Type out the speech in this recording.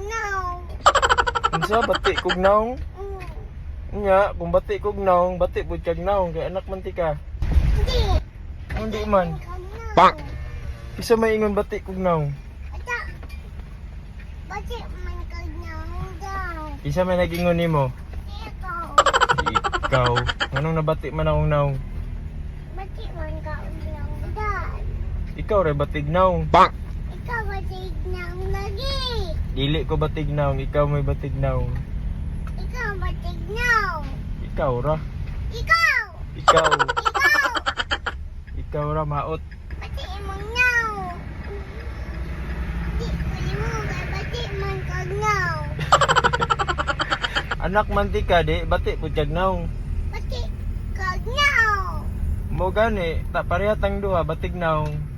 naong. Unsa, bati kog naong? Mm. Nya, kung bati kog naong, bati pud kag naong kay anak man ti ka. Hindi. Hindi man. Kag naong. Pak. Isa may ingon bati kog naong. Ata. Bati man kag naong daw. Isa may nagingon nimo. Ikaw. Ikaw, nganong nabati man akong naong? Bati man ka og naong daw. Ikaw re batig naong. Ikaw bati naong lagi. Dili ko batig naong, ikaw may batig naong. Ikaw bati naong. Ikaw ra. Ikaw. Ikaw. Ikaw. Ikaw ra maot. Bati imong naong. Di ko nimo kay bati man kag naong. Anak man ti ka di, bati pud kag naong. Bati kag naong. Mo gani, ta pareha tang duha batig naong.